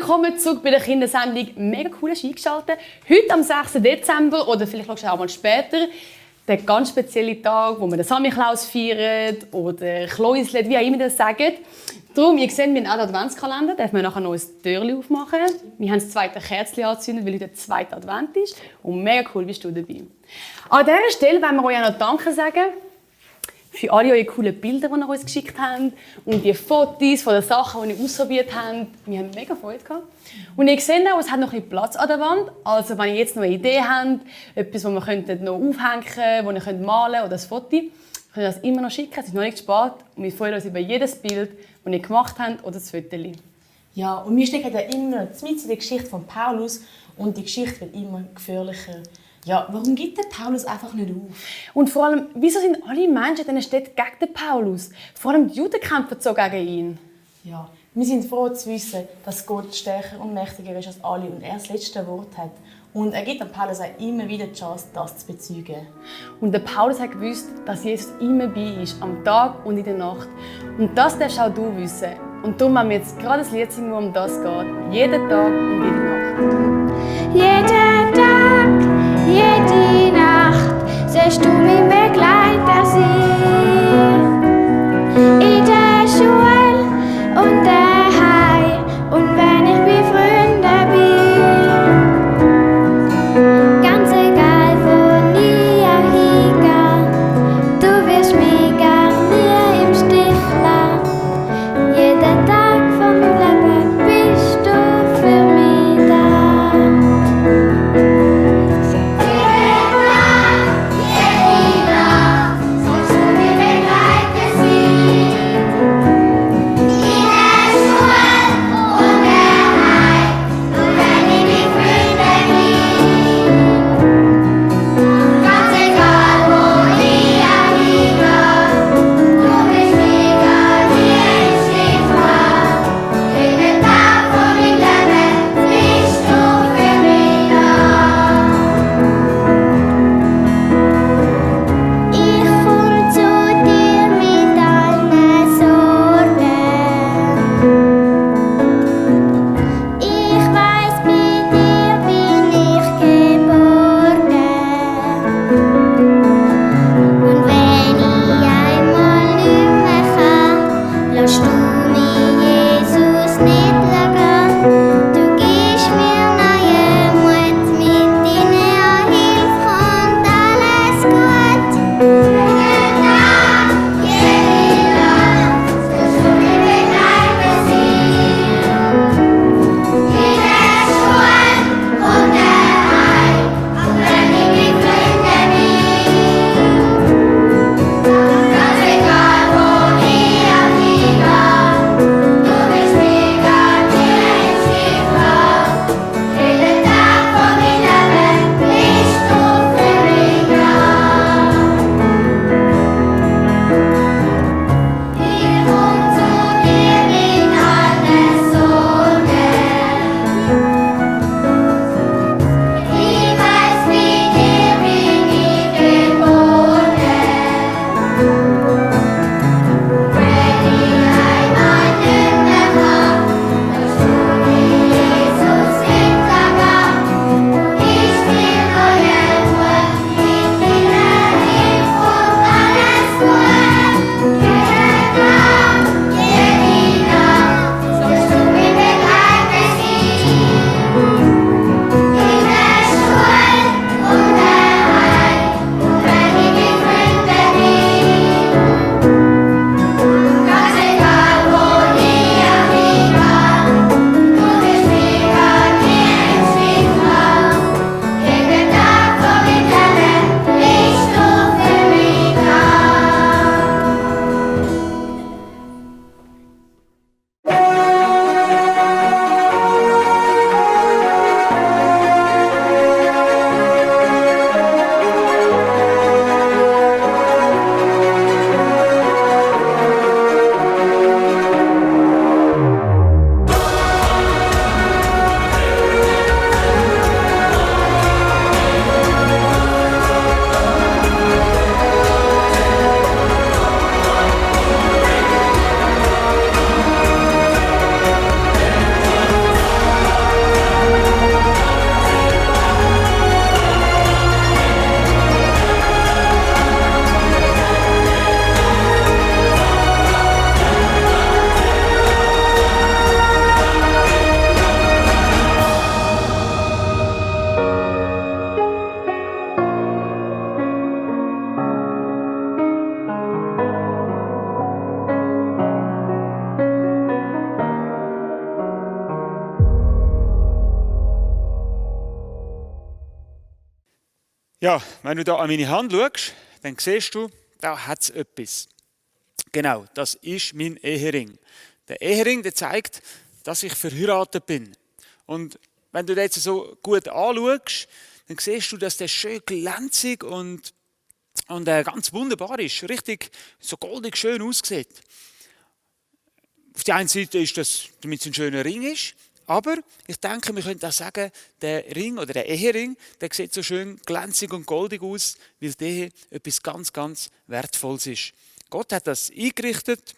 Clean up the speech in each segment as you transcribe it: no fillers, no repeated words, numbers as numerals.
Willkommen zurück bei der Kindersendung. Mega cool, dass du eingeschaltet. Heute am 6. Dezember oder vielleicht schaust du auch mal später, der ganz spezielle Tag, wo wir den Samichlaus feiern oder Chloislet, wie auch immer das sagen. Darum, ihr seht, wir haben auch den Adventskalender, da dürfen wir nachher noch ein Türchen aufmachen. Wir haben das zweite Kerzchen angezündet, weil heute der zweite Advent ist. Und mega cool bist du dabei. An dieser Stelle wollen wir euch auch noch Danke sagen für alle eure coolen Bilder, die ihr uns geschickt habt und die Fotos von den Sachen, die ihr ausprobiert habt. Wir haben mega Freude gehabt. Und ihr seht auch, es hat noch ein bisschen Platz an der Wand. Also wenn ihr jetzt noch eine Idee habt, etwas, das wir noch aufhängen können, das ihr malen könnt oder ein Foto, könnt ihr das immer noch schicken. Es ist noch nicht spät. Und wir freuen uns über jedes Bild, das ihr gemacht habt oder das Foto. Ja, und wir stecken ja immer mitten in der Geschichte von Paulus und die Geschichte wird immer gefährlicher. Ja, warum gibt der Paulus einfach nicht auf? Und vor allem, wieso sind alle Menschen in dieser Stadt gegen den Paulus? Vor allem die Juden kämpfen so gegen ihn. Ja, wir sind froh zu wissen, dass Gott stärker und mächtiger ist als alle und er das letzte Wort hat. Und er gibt dem Paulus auch immer wieder die Chance, das zu bezeugen. Und der Paulus hat gewusst, dass Jesus immer bei ihm ist, am Tag und in der Nacht. Und das darfst auch du wissen. Und darum haben wir jetzt gerade ein Lied singen, wo um das geht. Jeden Tag und jede Nacht. Jeden Tag, jede Nacht sollst du mein Begleiter sein. In der Schule und daheim und wenn ich bei Freunden bin. Ganz egal, wo ich auch hingehe, du wirst mich gar nie im Stich lassen. Jeden Tag von meinem Leben bist du für mich da. Jede Nacht, jede Nacht. Ja, wenn du da an meine Hand schaust, dann siehst du, da hat es etwas. Genau, das ist mein Ehering. Der Ehering, der zeigt, dass ich verheiratet bin. Und wenn du den jetzt so gut anschaust, dann siehst du, dass der schön glänzig und ganz wunderbar ist. Richtig so goldig schön aussieht. Auf der einen Seite ist das, damit es ein schöner Ring ist. Aber ich denke, wir können auch sagen, der Ring oder der Ehering, der sieht so schön glänzig und goldig aus, weil der etwas ganz, ganz Wertvolles ist. Gott hat das eingerichtet.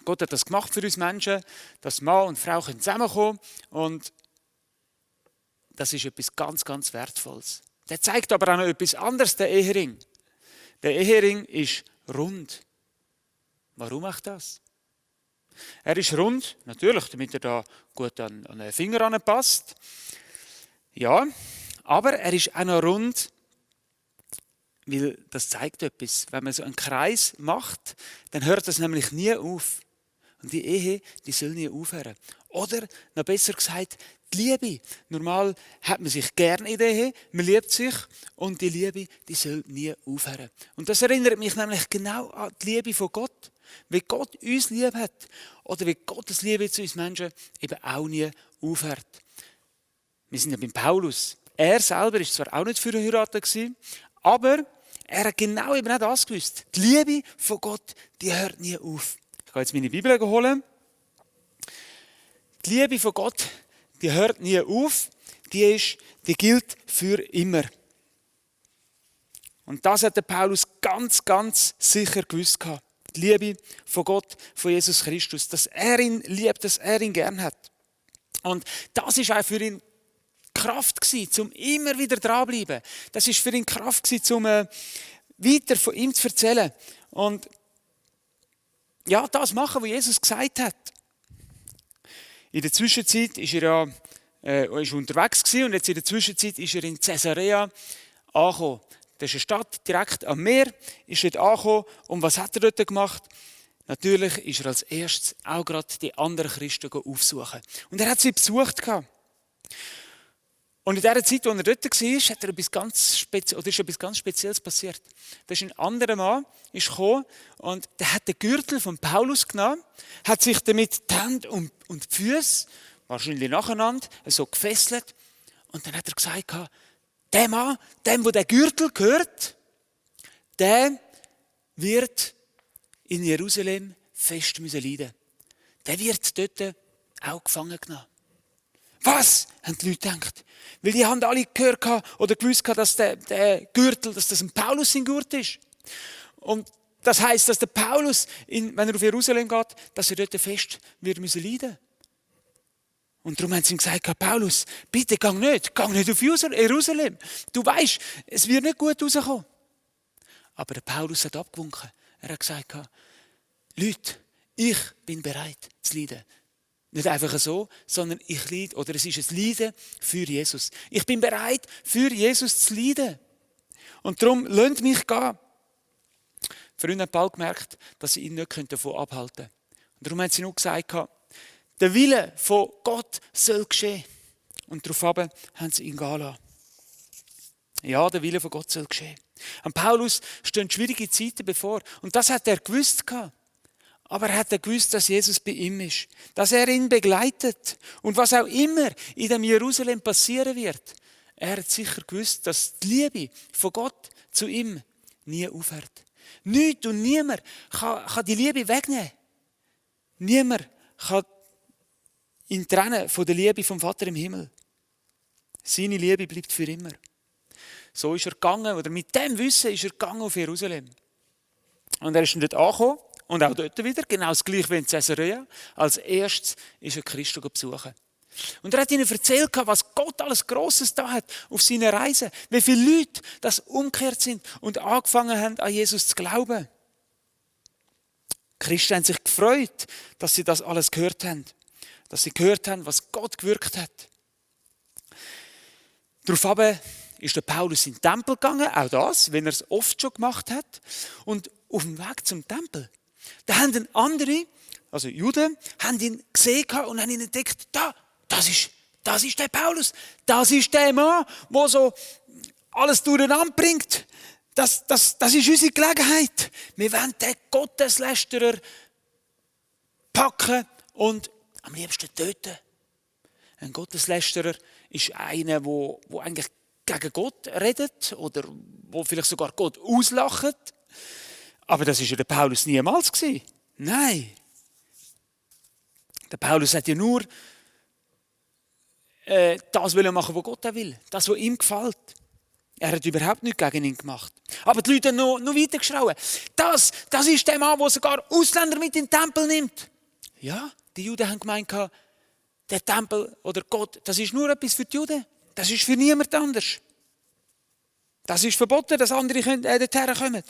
Gott hat das gemacht für uns Menschen, dass Mann und Frau zusammenkommen können. Und das ist etwas ganz, ganz Wertvolles. Der zeigt aber auch noch etwas anderes, der Ehering. Der Ehering ist rund. Warum auch das? Er ist rund, natürlich, damit er da gut an den Finger anpasst. Ja, aber er ist auch noch rund, weil das zeigt etwas. Wenn man so einen Kreis macht, dann hört das nämlich nie auf. Und die Ehe, die soll nie aufhören. Oder, noch besser gesagt, die Liebe. Normal hat man sich gern in der Ehe, man liebt sich und die Liebe, die soll nie aufhören. Und das erinnert mich nämlich genau an die Liebe von Gott. Wie Gott uns lieb hat oder wie Gottes Liebe zu uns Menschen eben auch nie aufhört. Wir sind ja beim Paulus. Er selber war zwar auch nicht verheiratet, aber er hat genau eben auch das gewusst. Die Liebe von Gott, die hört nie auf. Ich gehe jetzt meine Bibel holen. Die Liebe von Gott, die hört nie auf. Die gilt für immer. Und das hat der Paulus ganz, ganz sicher gewusst gehabt. Die Liebe von Gott, von Jesus Christus, dass er ihn liebt, dass er ihn gern hat. Und das ist auch für ihn Kraft gewesen, um immer wieder dranbleiben. Das ist für ihn Kraft gewesen, um weiter von ihm zu erzählen. Und ja, das machen, was Jesus gesagt hat. In der Zwischenzeit ist er ist unterwegs gewesen und jetzt in der Zwischenzeit ist er in Caesarea angekommen. Das ist eine Stadt direkt am Meer, ist dort angekommen. Und was hat er dort gemacht? Natürlich ist er als erstes auch gerade die anderen Christen aufsuchen. Und er hat sie besucht. Und in der Zeit, als er dort war, ist etwas ganz Spezielles passiert. Da ist ein anderer Mann gekommen und der hat den Gürtel von Paulus genommen, hat sich damit die Hände und die Füße, wahrscheinlich nacheinander, so gefesselt. Und dann hat er gesagt, der Mann, dem, wo der Gürtel gehört, der wird in Jerusalem fest leiden müssen. Der wird dort auch gefangen genommen. Was? Haben die Leute gedacht. Weil die haben alle gehört oder gewusst, dass der Gürtel, dass das ein Paulus sein Gurt ist. Und das heisst, dass der Paulus, wenn er auf Jerusalem geht, dass er dort fest wird leiden müssen. Und darum haben sie ihm gesagt, Paulus, bitte geh nicht auf Jerusalem. Du weisst, es wird nicht gut rauskommen. Aber der Paulus hat abgewunken. Er hat gesagt, Leute, ich bin bereit zu leiden. Nicht einfach so, sondern ich leide, oder es ist ein Leiden für Jesus. Ich bin bereit, für Jesus zu leiden. Und darum lasst mich gehen. Die Freunde haben bald gemerkt, dass sie ihn nicht davon abhalten können. Und darum haben sie nur gesagt, der Wille von Gott soll geschehen. Und daraufhin haben sie ihn gehen lassen. Ja, der Wille von Gott soll geschehen. An Paulus stehen schwierige Zeiten bevor. Und das hat er gewusst. Aber er hat gewusst, dass Jesus bei ihm ist. Dass er ihn begleitet. Und was auch immer in dem Jerusalem passieren wird. Er hat sicher gewusst, dass die Liebe von Gott zu ihm nie aufhört. Nichts und niemand kann die Liebe wegnehmen. Niemand kann ihn trennen von der Liebe vom Vater im Himmel. Seine Liebe bleibt für immer. So ist er gegangen, oder mit dem Wissen ist er gegangen auf Jerusalem. Und er ist dort angekommen und auch dort wieder, genau das gleiche wie in Caesarea. Als erstes ist er Christus besuchen. Und er hat ihnen erzählt, was Gott alles Grosses da hat auf seiner Reise. Wie viele Leute das umgekehrt sind und angefangen haben, an Jesus zu glauben. Die Christen haben sich gefreut, dass sie das alles gehört haben. Dass sie gehört haben, was Gott gewirkt hat. Daraufhin ist der Paulus in den Tempel gegangen, auch das, wenn er es oft schon gemacht hat. Und auf dem Weg zum Tempel, da haben andere, also Juden, haben ihn gesehen und haben ihn entdeckt, das ist der Paulus, das ist der Mann, der so alles durcheinander bringt. Das ist unsere Gelegenheit. Wir wollen den Gotteslästerer packen und am liebsten töten. Ein Gotteslästerer ist einer, der eigentlich gegen Gott redet oder wo vielleicht sogar Gott auslacht. Aber das war ja der Paulus niemals. Nein. Der Paulus hat ja nur das machen, was Gott will. Das, was ihm gefällt. Er hat überhaupt nichts gegen ihn gemacht. Aber die Leute haben noch weiter geschrauen. Das ist der Mann, der sogar Ausländer mit in den Tempel nimmt. Ja, die Juden haben gemeint, der Tempel oder Gott, das ist nur etwas für die Juden. Das ist für niemand anders. Das ist verboten, dass andere dorthin kommen.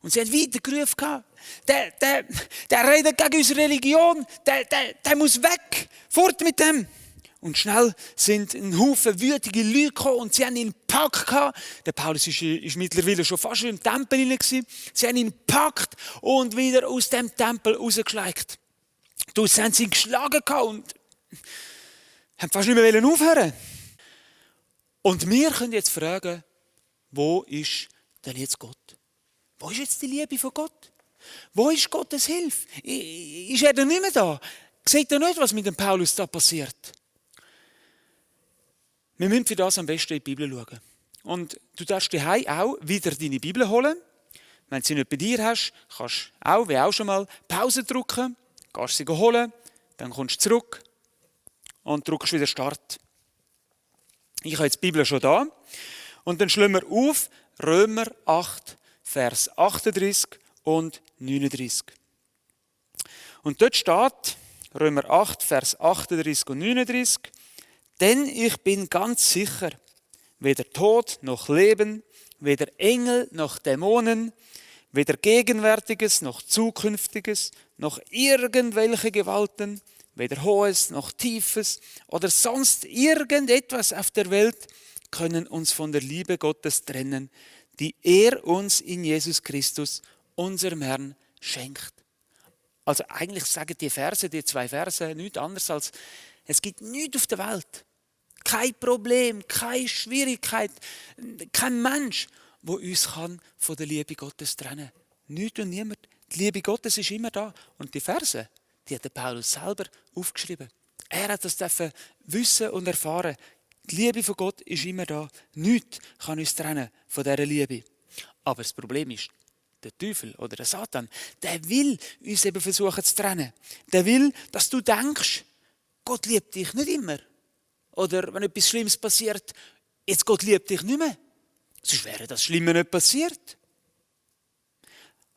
Und sie haben weiter gerufen, der redet gegen unsere Religion, der muss weg, fort mit dem. Und schnell sind ein Haufen wütige Leute gekommen und sie haben ihn gepackt. Der Paulus ist mittlerweile schon fast im Tempel hinein. Sie haben ihn gepackt und wieder aus dem Tempel rausgeschleicht. Sie haben ihn geschlagen und haben fast nicht mehr aufhören. Und wir können jetzt fragen, wo ist denn jetzt Gott? Wo ist jetzt die Liebe von Gott? Wo ist Gottes Hilfe? Ist er denn nicht mehr da? Seht ihr nicht, was mit dem Paulus da passiert? Wir müssen für das am besten in die Bibel schauen. Und du darfst daheim auch wieder deine Bibel holen. Wenn du sie nicht bei dir hast, kannst du auch, wie auch schon mal, Pause drücken, gehst sie holen, dann kommst du zurück und drückst wieder Start. Ich habe jetzt die Bibel schon da. Und dann schlagen wir auf Römer 8, Vers 38 und 39. Und dort steht, Römer 8, Vers 38 und 39, denn ich bin ganz sicher, weder Tod noch Leben, weder Engel noch Dämonen, weder Gegenwärtiges noch Zukünftiges, noch irgendwelche Gewalten, weder Hohes noch Tiefes oder sonst irgendetwas auf der Welt können uns von der Liebe Gottes trennen, die er uns in Jesus Christus, unserem Herrn, schenkt. Also eigentlich sagen die zwei Verse nichts anderes als, es gibt nichts auf der Welt, kein Problem, keine Schwierigkeit, kein Mensch, der uns von der Liebe Gottes trennen kann. Nichts und niemand. Die Liebe Gottes ist immer da. Und die Verse, die hat der Paulus selber aufgeschrieben. Er hat das wissen und erfahren. Die Liebe von Gott ist immer da. Nichts kann uns trennen von dieser Liebe. Aber das Problem ist, der Teufel oder der Satan, der will uns eben versuchen zu trennen. Der will, dass du denkst, Gott liebt dich nicht immer. Oder wenn etwas Schlimmes passiert, jetzt Gott liebt dich nicht mehr. Sonst wäre das Schlimme nicht passiert.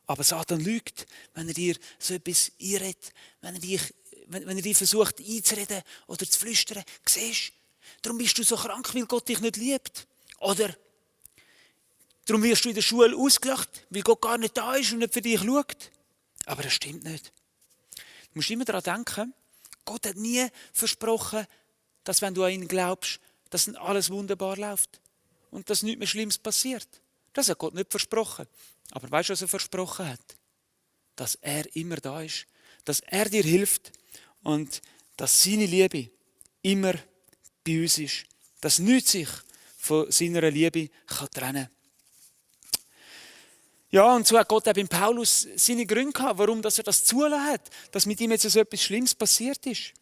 Aber Satan lügt, wenn er dir so etwas einredet, wenn er dir versucht einzureden oder zu flüstern. Siehst du, darum bist du so krank, weil Gott dich nicht liebt. Oder darum wirst du in der Schule ausgelacht, weil Gott gar nicht da ist und nicht für dich schaut. Aber das stimmt nicht. Du musst immer daran denken, Gott hat nie versprochen, dass wenn du an ihn glaubst, dass dann alles wunderbar läuft und dass nichts mehr Schlimmes passiert. Das hat Gott nicht versprochen. Aber weißt du, was er versprochen hat? Dass er immer da ist, dass er dir hilft und dass seine Liebe immer bei uns ist. Dass nichts sich von seiner Liebe trennen kann. Ja, und so hat Gott auch beim Paulus seine Gründe gehabt, warum er das zulassen hat, dass mit ihm jetzt so etwas Schlimmes passiert ist.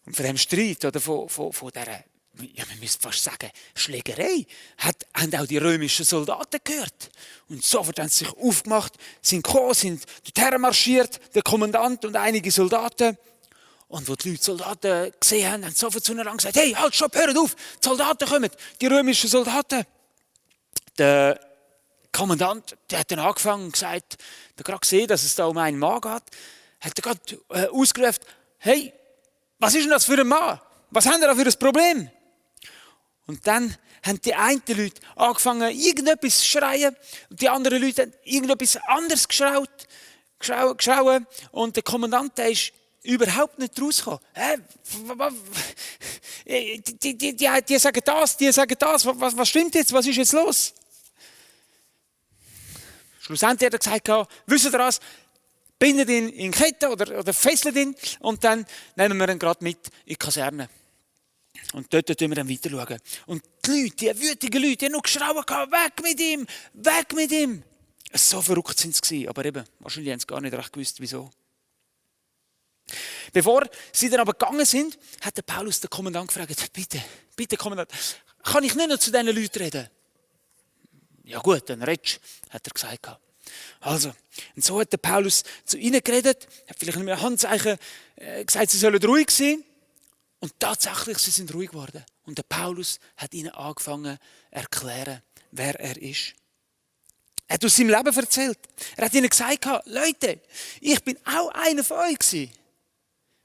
Und von diesem Streit oder von dieser, ja, man müsste fast sagen, Schlägerei, haben auch die römischen Soldaten gehört. Und sofort haben sie sich aufgemacht, sind gekommen, sind dorthin marschiert, der Kommandant und einige Soldaten. Und als die Leute die Soldaten gesehen haben, haben sie sofort zueinander gesagt, hey, halt, stopp, hört auf, die Soldaten kommen, die römischen Soldaten. Der Kommandant, der hat dann angefangen und gesagt, der gerade gesehen, dass es da um einen Mann geht, hat er gerade ausgerufen, hey, was ist denn das für ein Mann? Was haben wir da für ein Problem? Und dann haben die einen Leute angefangen, irgendetwas zu schreien. Und die anderen Leute haben irgendetwas anderes geschrauen. Und der Kommandant, der ist überhaupt nicht rausgekommen. Die sagen das, die sagen das. Was stimmt jetzt? Was ist jetzt los? Schlussendlich hat er gesagt, wisst ihr was? Bindet ihn in Ketten oder fesselt ihn und dann nehmen wir ihn gerade mit in die Kaserne. Und dort schauen wir dann weiter schauen. Und die Leute, die wütigen Leute, die haben noch geschrien, weg mit ihm, weg mit ihm. So verrückt sind sie, aber eben, wahrscheinlich haben sie gar nicht recht gewusst, wieso. Bevor sie dann aber gegangen sind, hat der Paulus den Kommandant gefragt, bitte Kommandant, kann ich nicht noch zu diesen Leuten reden? Ja gut, dann redest du, hat er gesagt. Also, und so hat der Paulus zu ihnen geredet, hat vielleicht mit einem Handzeichen gesagt, sie sollen ruhig sein. Und tatsächlich, sie sind ruhig geworden. Und der Paulus hat ihnen angefangen zu erklären, wer er ist. Er hat aus seinem Leben erzählt. Er hat ihnen gesagt, Leute, ich bin auch einer von euch gewesen.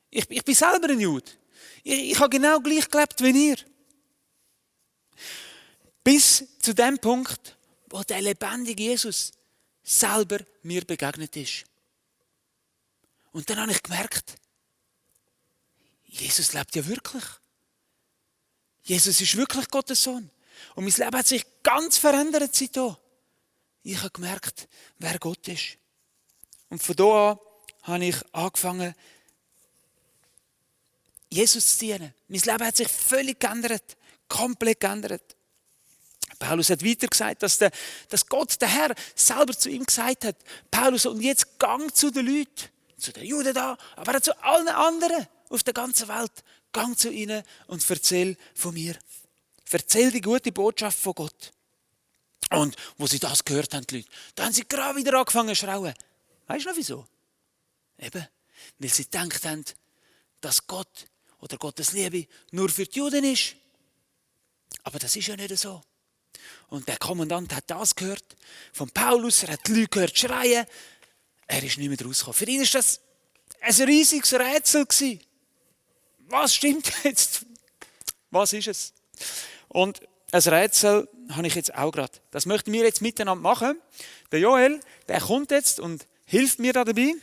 Ich bin selber ein Jude. Ich habe genau gleich gelebt wie ihr. Bis zu dem Punkt, wo der lebendige Jesus selber mir begegnet ist. Und dann habe ich gemerkt, Jesus lebt ja wirklich. Jesus ist wirklich Gottes Sohn. Und mein Leben hat sich ganz verändert seitdem. Ich habe gemerkt, wer Gott ist. Und von da an habe ich angefangen, Jesus zu dienen. Mein Leben hat sich völlig geändert. Komplett geändert. Paulus hat weiter gesagt, dass Gott, der Herr, selber zu ihm gesagt hat, Paulus, und jetzt gang zu den Leuten, zu den Juden da, aber auch zu allen anderen auf der ganzen Welt. Gang zu ihnen und erzähl von mir. Erzähl die gute Botschaft von Gott. Und wo sie das gehört haben, die Leute, da haben sie gerade wieder angefangen zu schreien. Weißt du noch wieso? Eben, weil sie gedacht haben, dass Gott oder Gottes Liebe nur für die Juden ist. Aber das ist ja nicht so. Und der Kommandant hat das gehört von Paulus, er hat die Leute gehört schreien. Er ist nicht mehr rausgekommen. Für ihn war das ein riesiges Rätsel gewesen. Was stimmt jetzt? Was ist es? Und ein Rätsel habe ich jetzt auch gerade. Das möchten wir jetzt miteinander machen. Der Joel, der kommt jetzt und hilft mir da dabei.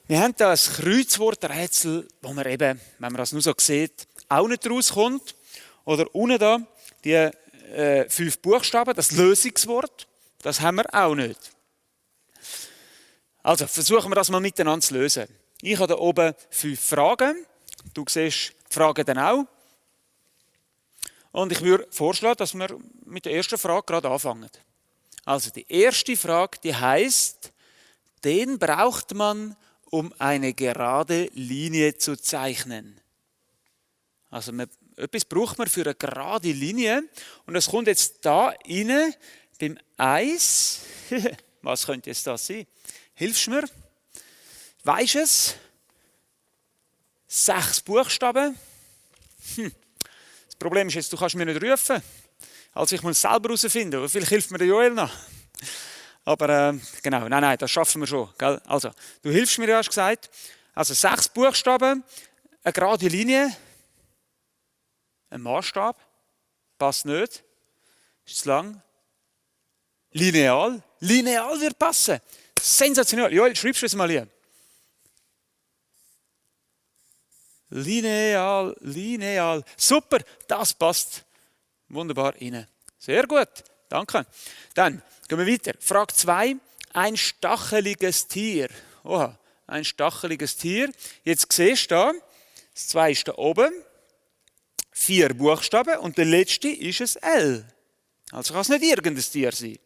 Wir haben da ein Kreuzworträtsel, wo man eben, wenn man das nur so sieht, auch nicht rauskommt. Oder unten da, die 5 Buchstaben, das Lösungswort, das haben wir auch nicht. Also versuchen wir das mal miteinander zu lösen. Ich habe da oben 5 Fragen. Du siehst die Fragen dann auch. Und ich würde vorschlagen, dass wir mit der ersten Frage gerade anfangen. Also die erste Frage, die heisst, den braucht man, um eine gerade Linie zu zeichnen. Also etwas braucht man für eine gerade Linie. Und es kommt jetzt da rein, beim Eis. Was könnte jetzt das sein? Hilfst du mir? Weisst du es? 6 Buchstaben. Das Problem ist jetzt, du kannst mir nicht rufen. Also ich muss es selber herausfinden. Vielleicht hilft mir der Joel noch. Aber genau, nein, das schaffen wir schon. Gell? Also, du hilfst mir, ja, hast du gesagt. Also 6 Buchstaben, eine gerade Linie, ein Maßstab, passt nicht, ist zu lang. Lineal wird passen. Sensationell. Joel, schreibst du es mal hier. Lineal. Super, das passt wunderbar rein. Sehr gut, danke. Dann gehen wir weiter. Frage 2. Ein stacheliges Tier. Oha, ein stacheliges Tier. Jetzt siehst du da, das 2 ist da oben. 4 Buchstaben und der letzte ist ein L. Also kann es nicht irgendein Tier sein.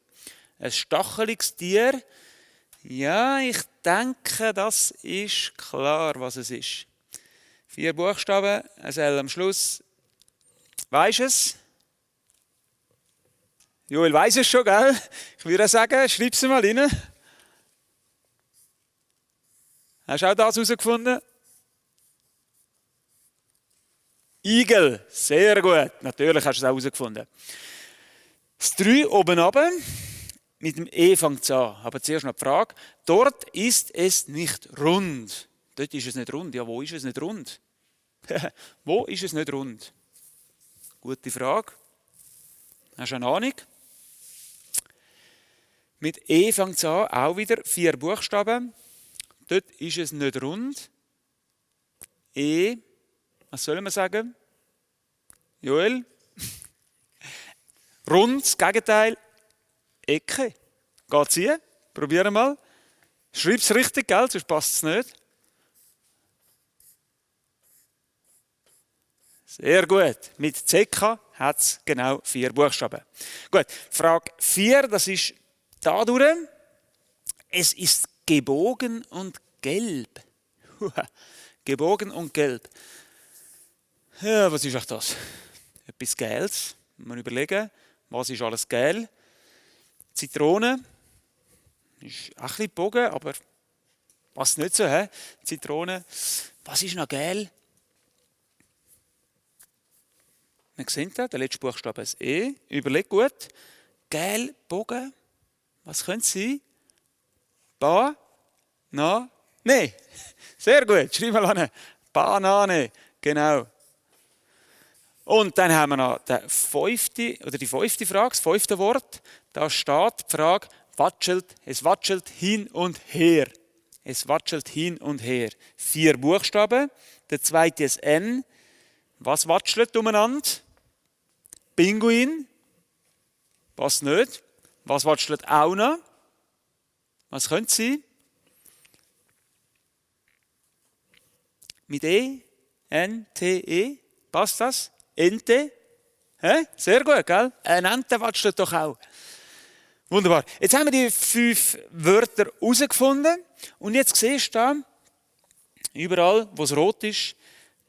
Ein stacheliges Tier. Ja, ich denke, das ist klar, was es ist. 4 Buchstaben, ein L am Schluss. Weisst du es? Joel weiss es schon, gell? Ich würde sagen, schreib es mal rein. Hast du auch das herausgefunden? Igel, sehr gut. Natürlich hast du es auch herausgefunden. Das 3 oben runter, mit dem E fängt es an. Aber zuerst noch die Frage. Dort ist es nicht rund. Dort ist es nicht rund. Ja, wo ist es nicht rund? Wo ist es nicht rund? Gute Frage. Hast du eine Ahnung? Mit E fängt es an, auch wieder 4 Buchstaben. Dort ist es nicht rund. E, was soll man sagen? Joel? Rund, das Gegenteil. Ecke. Geht's hier? Probieren mal. Schreib es richtig, gell? Sonst passt es nicht. Sehr gut. Mit CK hat es genau 4 Buchstaben. Gut, Frage 4, das ist da durch. Es ist gebogen und gelb. Gebogen und gelb. Ja, was ist auch das? Etwas Gelbes. Man überlegen, was ist alles gel? Zitrone ist auch ein bisschen gebogen, aber passt nicht so. He? Zitrone. Was ist noch gel? Wir sehen da, der letzte Buchstabe ist E. Überleg gut. Gel, Bogen. Was könnte es sein? Banane. Sehr gut, schreib mal an. Banane, genau. Und dann haben wir noch die 5. Frage, das 5. Wort. Da steht die Frage, es watschelt hin und her. Es watschelt hin und her. 4 Buchstaben. Der zweite ist N. Was watschelt umeinander? Pinguin. Passt nicht. Was watschelt auch noch? Was könnte es sein? Mit E? N-T-E? Passt das? Ente? Sehr gut, gell? Eine Ente watschelt doch auch. Wunderbar. Jetzt haben wir die 5 Wörter herausgefunden. Und jetzt siehst du da, überall, wo es rot ist,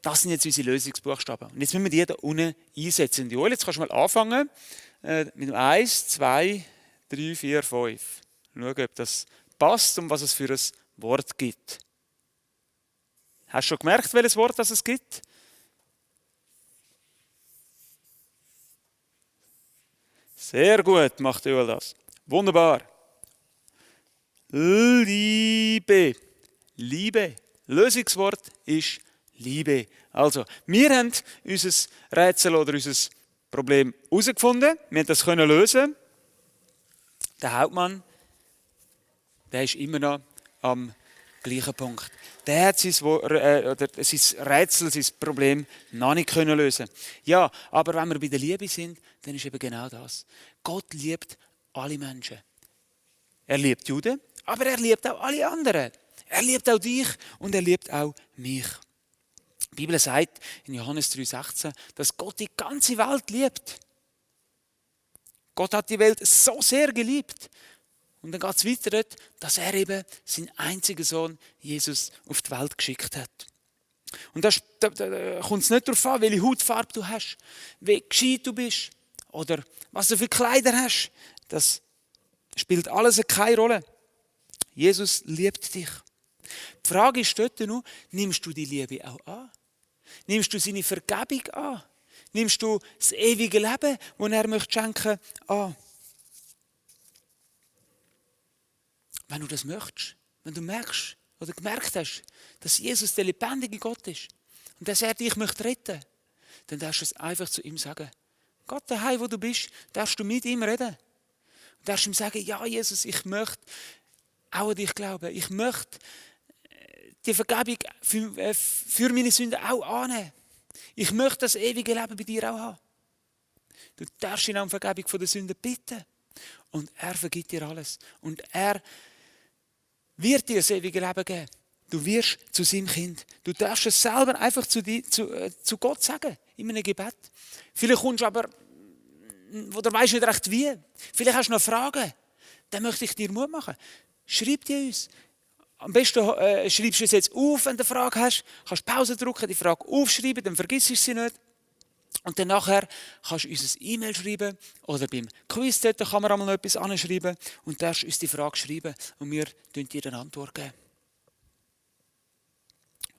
das sind jetzt unsere Lösungsbuchstaben. Und jetzt müssen wir die da unten einsetzen. Joel, jetzt kannst du mal anfangen mit 1, 2, 3, 4, 5. Schauen, ob das passt und was es für ein Wort gibt. Hast du schon gemerkt, welches Wort das es gibt? Sehr gut macht Joel das. Wunderbar. Liebe. Liebe. Lösungswort ist Liebe. Also, wir haben unser Rätsel oder unser Problem herausgefunden. Wir haben das lösen. Der Hauptmann, der ist immer noch am gleichen Punkt. Der hat sein Rätsel, sein Problem noch nicht lösen. Ja, aber wenn wir bei der Liebe sind, dann ist eben genau das. Gott liebt alle Menschen. Er liebt Juden, aber er liebt auch alle anderen. Er liebt auch dich und er liebt auch mich. Die Bibel sagt in Johannes 3,16, dass Gott die ganze Welt liebt. Gott hat die Welt so sehr geliebt. Und dann geht es weiter dort, dass er eben seinen einzigen Sohn Jesus auf die Welt geschickt hat. Und da kommt es nicht darauf an, welche Hautfarbe du hast, wie gescheit du bist oder was du für Kleider hast. Das spielt alles keine Rolle. Jesus liebt dich. Die Frage ist dort nur, nimmst du die Liebe auch an? Nimmst du seine Vergebung an? Nimmst du das ewige Leben, das er möchte schenken, an? Wenn du das möchtest, wenn du merkst oder gemerkt hast, dass Jesus der lebendige Gott ist und dass er dich retten möchte, dann darfst du es einfach zu ihm sagen. Gott, daheim, wo du bist, darfst du mit ihm reden. Und darfst ihm sagen, ja Jesus, ich möchte auch an dich glauben. Ich möchte die Vergebung für meine Sünden auch annehmen. Ich möchte das ewige Leben bei dir auch haben. Du darfst ihn um Vergebung von der Sünden bitten. Und er vergibt dir alles. Und er wird dir das ewige Leben geben. Du wirst zu seinem Kind. Du darfst es selber einfach zu Gott sagen, in einem Gebet. Vielleicht kommst du aber, oder weißt nicht recht wie. Vielleicht hast du noch Fragen. Dann möchte ich dir Mut machen. Schreib die uns. Am besten schreibst du es jetzt auf, wenn du eine Frage hast. Du kannst Pause drücken, die Frage aufschreiben, dann vergisst du sie nicht. Und dann nachher kannst du uns ein E-Mail schreiben oder beim Quiz dort kann man einmal noch etwas anschreiben und darfst uns die Frage schreiben und wir geben dir eine Antwort geben.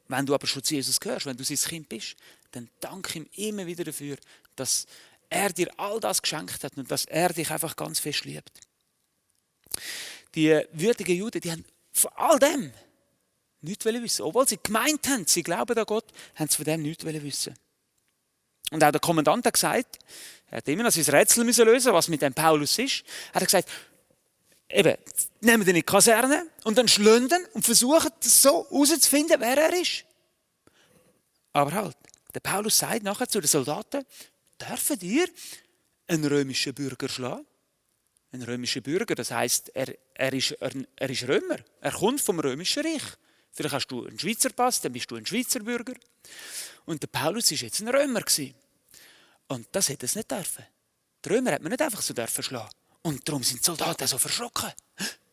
Wenn du aber schon zu Jesus gehörst, wenn du sein Kind bist, dann danke ihm immer wieder dafür, dass er dir all das geschenkt hat und dass er dich einfach ganz fest liebt. Die würdigen Juden, die haben von all dem nichts wissen. Obwohl sie gemeint haben, sie glauben an Gott, haben sie von dem nichts wissen. Und auch der Kommandant hat gesagt, er hat immer noch sein Rätsel lösen, was mit dem Paulus ist. Er hat gesagt, eben, nehmen den in die Kaserne und dann schlöndern und versuchen so herauszufinden, wer er ist. Aber halt, der Paulus sagt nachher zu den Soldaten, dürfen ihr einen römischen Bürger schlagen? Ein römischer Bürger, das heisst, er ist Römer. Er kommt vom römischen Reich. Vielleicht hast du einen Schweizer Pass, dann bist du ein Schweizer Bürger. Und der Paulus war jetzt ein Römer. Und das hätte es nicht dürfen. Die Römer hat man nicht einfach so schlagen. Und darum sind die Soldaten so verschrocken.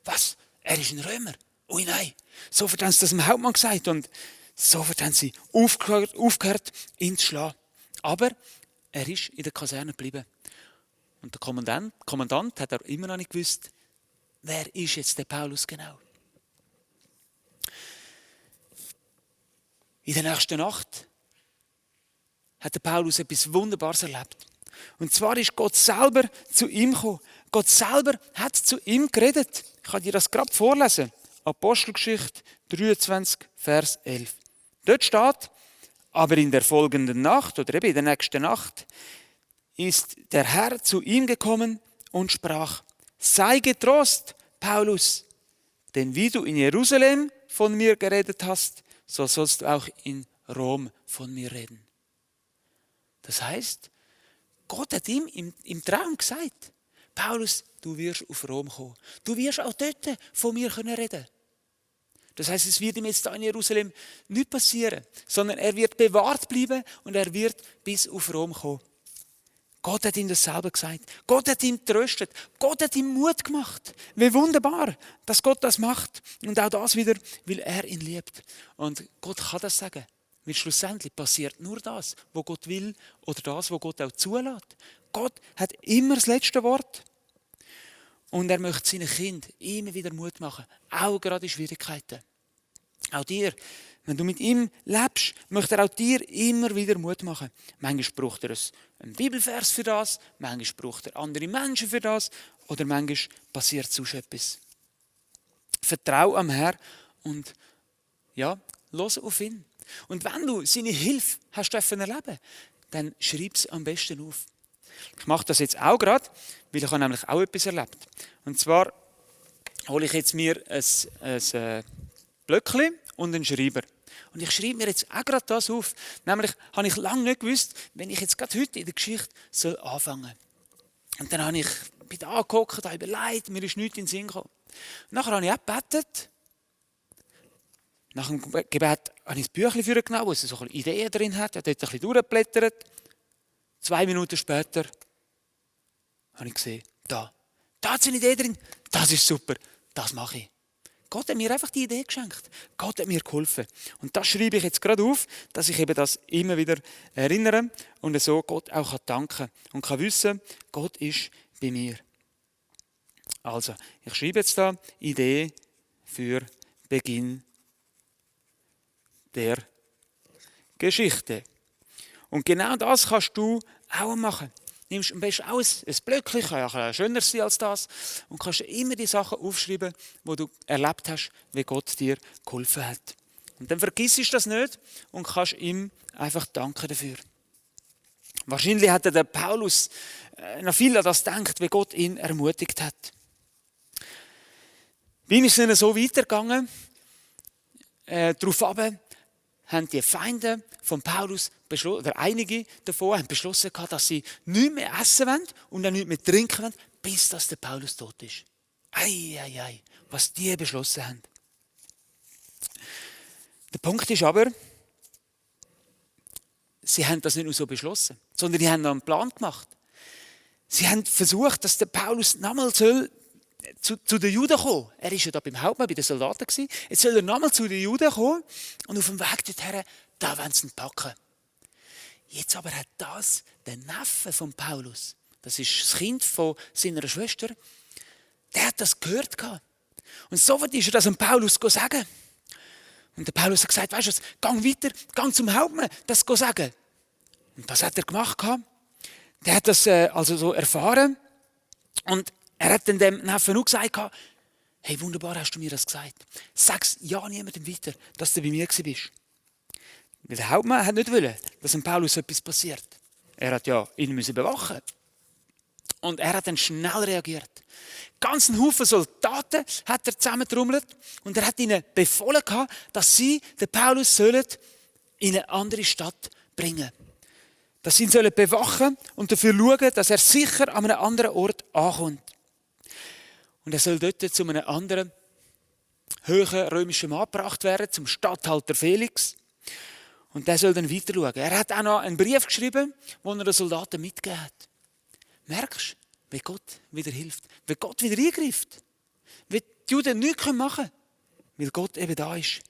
Was? Er ist ein Römer? Ui nein. Sofort haben sie das dem Hauptmann gesagt und sofort haben sie aufgehört, ihn zu schlagen. Aber er ist in der Kaserne geblieben. Und der Kommandant hat auch immer noch nicht gewusst, wer ist jetzt der Paulus genau. In der nächsten Nacht hat der Paulus etwas Wunderbares erlebt. Und zwar ist Gott selber zu ihm gekommen. Gott selber hat zu ihm geredet. Ich kann dir das gerade vorlesen. Apostelgeschichte 23, Vers 11. Dort steht, aber in der folgenden Nacht oder eben in der nächsten Nacht ist der Herr zu ihm gekommen und sprach, sei getrost, Paulus, denn wie du in Jerusalem von mir geredet hast, so sollst du auch in Rom von mir reden. Das heißt, Gott hat ihm im Traum gesagt, Paulus, du wirst auf Rom kommen. Du wirst auch dort von mir reden können. Das heißt, es wird ihm jetzt in Jerusalem nicht passieren, sondern er wird bewahrt bleiben und er wird bis auf Rom kommen. Gott hat ihm dasselbe gesagt. Gott hat ihn getröstet. Gott hat ihm Mut gemacht. Wie wunderbar, dass Gott das macht. Und auch das wieder, weil er ihn liebt. Und Gott kann das sagen. Weil schlussendlich passiert nur das, was Gott will oder das, was Gott auch zulässt. Gott hat immer das letzte Wort. Und er möchte seinen Kindern immer wieder Mut machen. Auch gerade in Schwierigkeiten. Auch dir, wenn du mit ihm lebst, möchte er auch dir immer wieder Mut machen. Manchmal braucht er einen Bibelvers für das, manchmal braucht er andere Menschen für das oder manchmal passiert sonst etwas. Vertrau am Herrn und ja, los auf ihn. Und wenn du seine Hilfe hast erleben, dann schreib es am besten auf. Ich mache das jetzt auch gerade, weil ich habe nämlich auch etwas erlebt. Und zwar hole ich jetzt mir ein Blöckchen und einen Schreiber. Und ich schreibe mir jetzt auch gerade das auf. Nämlich habe ich lange nicht gewusst, wenn ich jetzt gerade heute in der Geschichte anfangen soll. Und dann habe ich da angehockt, habe überlegt, mir ist nichts in den Sinn gekommen. Und nachher habe ich auch gebetet. Nach dem Gebet habe ich das Büchlein vorgenommen, wo es so eine Idee drin hat. Ich habe dort ein bisschen durchgeblättert. 2 Minuten später habe ich gesehen, da ist eine Idee drin, das ist super, das mache ich. Gott hat mir einfach die Idee geschenkt. Gott hat mir geholfen. Und das schreibe ich jetzt gerade auf, dass ich eben das immer wieder erinnere und so Gott auch danken kann und kann wissen, Gott ist bei mir. Also, ich schreibe jetzt da Idee für Beginn der Geschichte. Und genau das kannst du auch machen. Nimmst am besten auch ein Blöckchen, kann ja schöner sein als das, und kannst immer die Sachen aufschreiben, die du erlebt hast, wie Gott dir geholfen hat. Und dann vergisst du das nicht und kannst ihm einfach danken dafür. Wahrscheinlich hat der Paulus noch viel an das gedacht, wie Gott ihn ermutigt hat. Wie ist es so weitergegangen? Daraufhin haben die Feinde von Paulus oder einige davon haben beschlossen, dass sie nichts mehr essen wollen und auch nichts mehr trinken wollen, bis dass der Paulus tot ist. Ei, was die beschlossen haben. Der Punkt ist aber, sie haben das nicht nur so beschlossen, sondern die haben noch einen Plan gemacht. Sie haben versucht, dass der Paulus nochmal zu den Juden kommen. Er war ja da beim Hauptmann, bei den Soldaten. Jetzt soll er nochmal zu den Juden kommen und auf dem Weg dorthin, da wollen sie ihn packen. Jetzt aber hat das der Neffe von Paulus, das ist das Kind von seiner Schwester, der hat das gehört. Und sofort ist er das an Paulus sagen. Und der Paulus hat gesagt, weißt du was, geh weiter, geh zum Hauptmann, das sagen. Und das hat er gemacht. Der hat das also so erfahren. Und er hat dann dem Neffen auch gesagt, hey, wunderbar hast du mir das gesagt. Sag's ja niemandem weiter, dass du bei mir bist. Weil der Hauptmann hat nicht wollen, dass dem Paulus etwas passiert. Er hat ja ihn bewachen müssen. Und er hat dann schnell reagiert. Ganz einen Haufen Soldaten hat er zusammengetrommelt und er hat ihnen befohlen, dass sie den Paulus in eine andere Stadt bringen sollen. Dass sie ihn bewachen und dafür schauen, dass er sicher an einem anderen Ort ankommt. Und er soll dort zu einem anderen hohen römischen Mann gebracht werden, zum Statthalter Felix. Und der soll dann weiter schauen. Er hat auch noch einen Brief geschrieben, den er den Soldaten mitgegeben hat. Merkst du, wie Gott wieder hilft, wie Gott wieder eingreift, wie die Juden nichts machen können, weil Gott eben da ist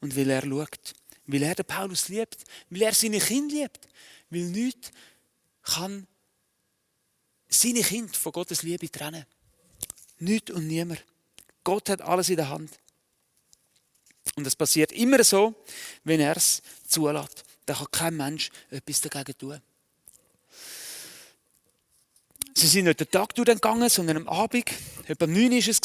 und weil er schaut, weil er den Paulus liebt, weil er seine Kinder liebt, weil nichts kann seine Kinder von Gottes Liebe trennen. Nichts und niemand. Gott hat alles in der Hand. Und es passiert immer so, wenn er es zulässt. Da kann kein Mensch etwas dagegen tun. Sie sind nicht den Tag durchgegangen, sondern am Abend, etwa um 9 Uhr war es,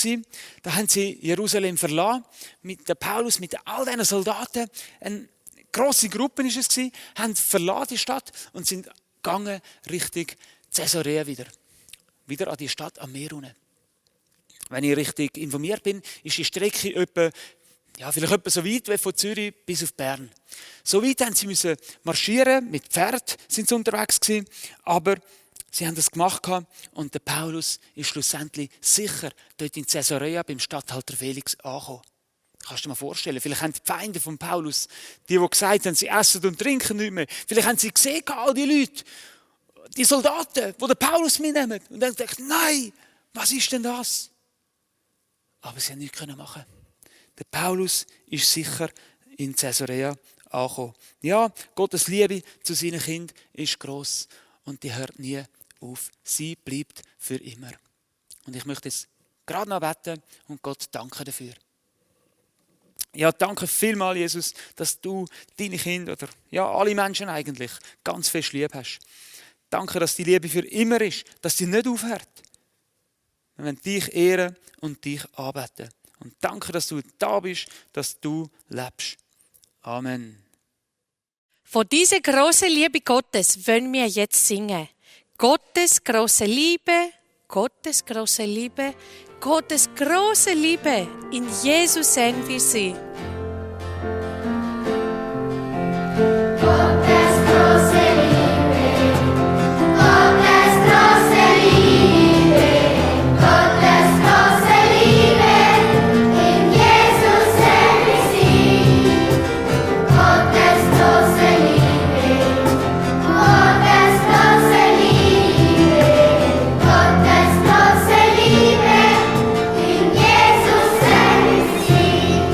da haben sie Jerusalem verlassen, mit dem Paulus, mit all diesen Soldaten. Eine grosse Gruppe war es, haben verlassen die Stadt und sind gegangen Richtung Caesarea wieder. Wieder an die Stadt am Meer unten. Wenn ich richtig informiert bin, ist die Strecke vielleicht etwa so weit wie von Zürich bis auf Bern. So weit haben sie müssen marschieren, mit Pferd sind sie unterwegs gewesen, aber sie haben das gemacht und der Paulus ist schlussendlich sicher dort in Caesarea beim Statthalter Felix angekommen. Kannst du dir mal vorstellen, vielleicht haben die Feinde von Paulus, die gesagt haben, sie essen und trinken nicht mehr, vielleicht haben sie gesehen, all die Leute, die Soldaten, die den Paulus mitnehmen und dann denken, nein, was ist denn das? Aber sie haben nichts machen. Der Paulus ist sicher in Caesarea angekommen. Ja, Gottes Liebe zu seinen Kindern ist gross und die hört nie auf. Sie bleibt für immer. Und ich möchte jetzt gerade noch beten und Gott danken dafür. Ja, danke vielmals, Jesus, dass du deine Kinder oder alle Menschen eigentlich ganz fest lieb hast. Danke, dass die Liebe für immer ist, dass sie nicht aufhört. Wir wollen dich ehren und dich anbeten. Und danke, dass du da bist, dass du lebst. Amen. Von dieser großen Liebe Gottes wollen wir jetzt singen. Gottes große Liebe, Gottes große Liebe, Gottes große Liebe. In Jesus sehen wir sie. Gottes große Liebe, Gottes große Liebe, Gottes große Liebe, in Jesus sehen wir sie. Gottes große Liebe, Gottes große Liebe, Gottes große Liebe, in Jesus sehen wir sie.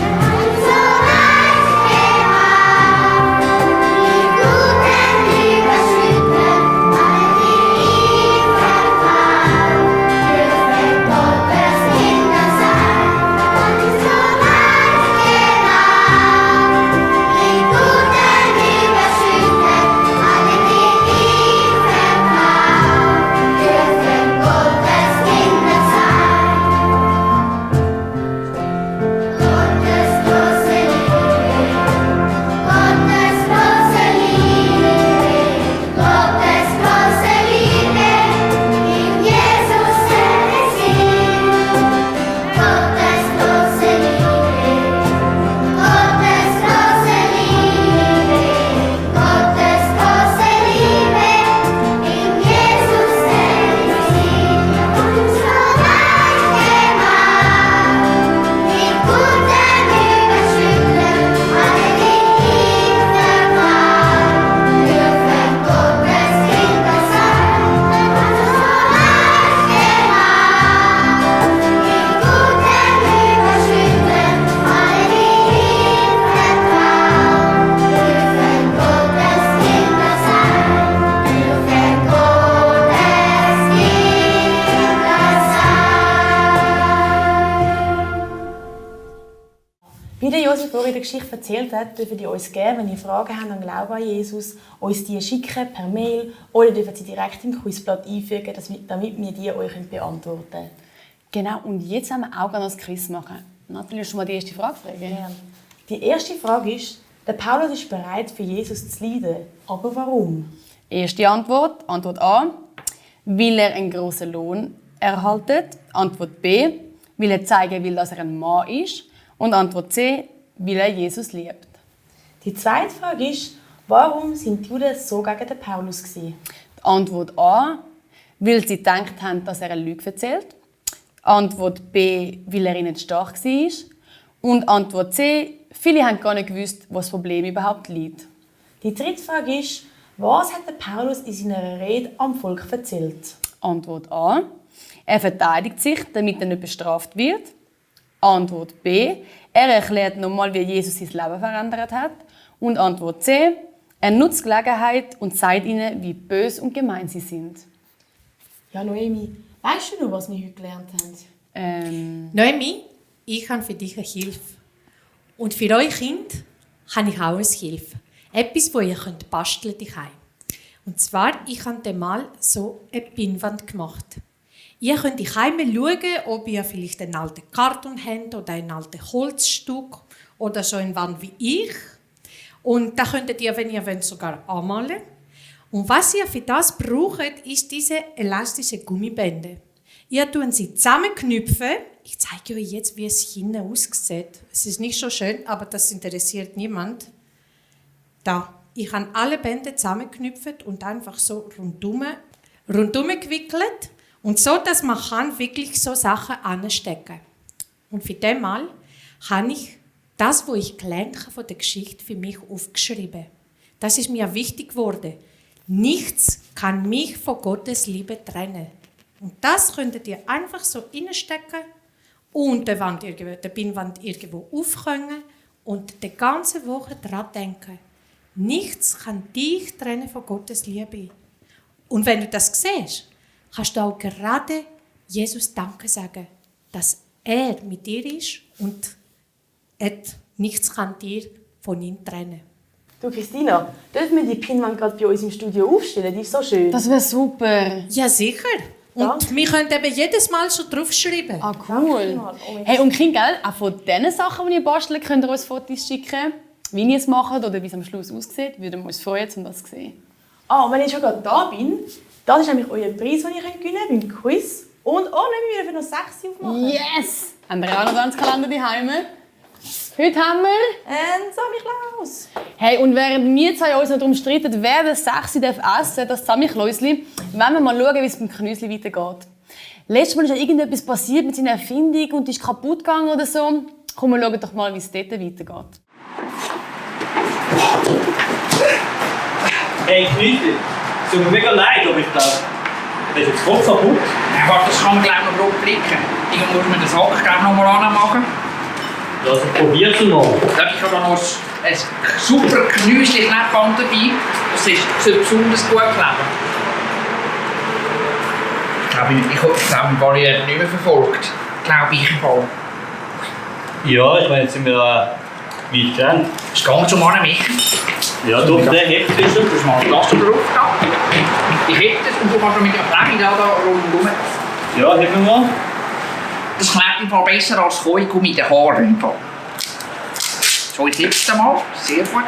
So weit Wie der Josef vorhin die Geschichte erzählt hat, dürfen die uns gerne, wenn ihr Fragen habt und Glauben an Jesus, uns die schicken per Mail oder dürfen sie direkt im Quizblatt einfügen, damit wir die euch beantworten können. Genau, und jetzt haben wir auch noch ein Quiz machen. Nathalie, willst du mal die erste Frage fragen? Ja. Die erste Frage ist, der Paulus ist bereit, für Jesus zu leiden. Aber warum? Erste Antwort, Antwort A, weil er einen grossen Lohn erhaltet. Antwort B, weil er zeigen will, dass er ein Mann ist. Und Antwort C, weil er Jesus liebt. Die zweite Frage ist, warum sind die Juden so gegen den Paulus gewesen? Antwort A, weil sie gedacht haben, dass er eine Lüge erzählt. Antwort B, weil er ihnen stark war. Und Antwort C, viele haben gar nicht gewusst, was das Problem überhaupt liegt. Die dritte Frage ist, was hat der Paulus in seiner Rede am Volk erzählt? Antwort A, er verteidigt sich, damit er nicht bestraft wird. Antwort B, er erklärt nochmal, wie Jesus sein Leben verändert hat. Und Antwort C, er nutzt die Gelegenheit und zeigt ihnen, wie böse und gemein sie sind. Ja, Noemi, weißt du noch, was wir heute gelernt haben? Noemi, ich habe für dich eine Hilfe. Und für euch Kinder habe ich auch eine Hilfe. Etwas, wo ihr basteln könnt daheim. Und zwar, ich habe dann mal so eine Pinnwand gemacht. Ihr könnt daheim schauen, ob ihr vielleicht einen alten Karton habt oder ein altes Holzstück oder so eine Wand wie ich. Und da könntet ihr, wenn ihr wollt, sogar anmalen. Und was ihr für das braucht, ist diese elastischen Gummibänder. Ihr tut sie zusammenknüpfen. Ich zeige euch jetzt, wie es hinten aussieht. Es ist nicht so schön, aber das interessiert niemand. Da. Ich habe alle Bänder zusammengeknüpft und einfach so rundum gewickelt. Und so, dass man wirklich so Sachen anstecken kann. Und für den Mal habe ich das, was ich gelernt habe von der Geschichte, für mich aufgeschrieben. Das ist mir wichtig geworden. Nichts kann mich von Gottes Liebe trennen. Und das könntet ihr einfach so reinstecken und der Pinnwand irgendwo aufhängen und die ganze Woche daran denken. Nichts kann dich trennen von Gottes Liebe. Und wenn du das siehst, kannst du auch gerade Jesus Danke sagen, dass er mit dir ist und nichts kann dir von ihm trennen. Du, Christina, dürfen wir die Pinnwand gerade bei uns im Studio aufstellen? Die ist so schön. Das wäre super. Ja, sicher. Und Danke. wir können eben jedes Mal so draufschreiben. Ah, cool. Hey, und Kind, gell? Auch von diesen Sachen, die ihr bastelt, könnt ihr uns Fotos schicken. Wie ihr es macht oder wie es am Schluss aussieht. Würden wir uns freuen, um das zu sehen. Ah, und wenn ich schon gerade da bin, das ist nämlich euer Preis, den ihr gewinnen könnt beim Quiz. Und wir dürfen noch 6 aufmachen. Yes! Haben wir auch noch einen Kalender daheim? Heute haben wir... Samichlaus. Hey, und während wir zwei uns noch darum streiten, wer das 6 darf essen, das Samichlausli, wollen wir mal schauen, wie es beim Knüsli weitergeht. Letztes Mal ist ja irgendetwas passiert mit seiner Erfindung und ist kaputt gegangen oder so. Komm, wir schauen doch mal, wie es dort weitergeht. Hey, Knüsli, es tut mir mega leid, aber ich glaube, das ist jetzt voll kaputt. Ja, warte, das kann man gleich noch grob blicken. Irgendwo muss man den Sack gleich noch mal anmachen. Ja, also probier's mal. Ja, ich habe da noch ein super Knüsli-Klebband dabei. Das soll besonders gut kleben. Ich glaube, ich habe nicht mehr verfolgt. Glaube ich voll. Ja, ich meine, jetzt sind wir weit dran. Es geht zum Mann, mich. Ja, doch, der hebt es. Du hast mal das drauf da. Ich heb das und du kannst mit der Fläche da rundherum. Ja, heben wir mal. Das klebt im Fall besser als Kohlgummi in den Haaren. Im Fall. So, ich heb's da mal. Sehr gut.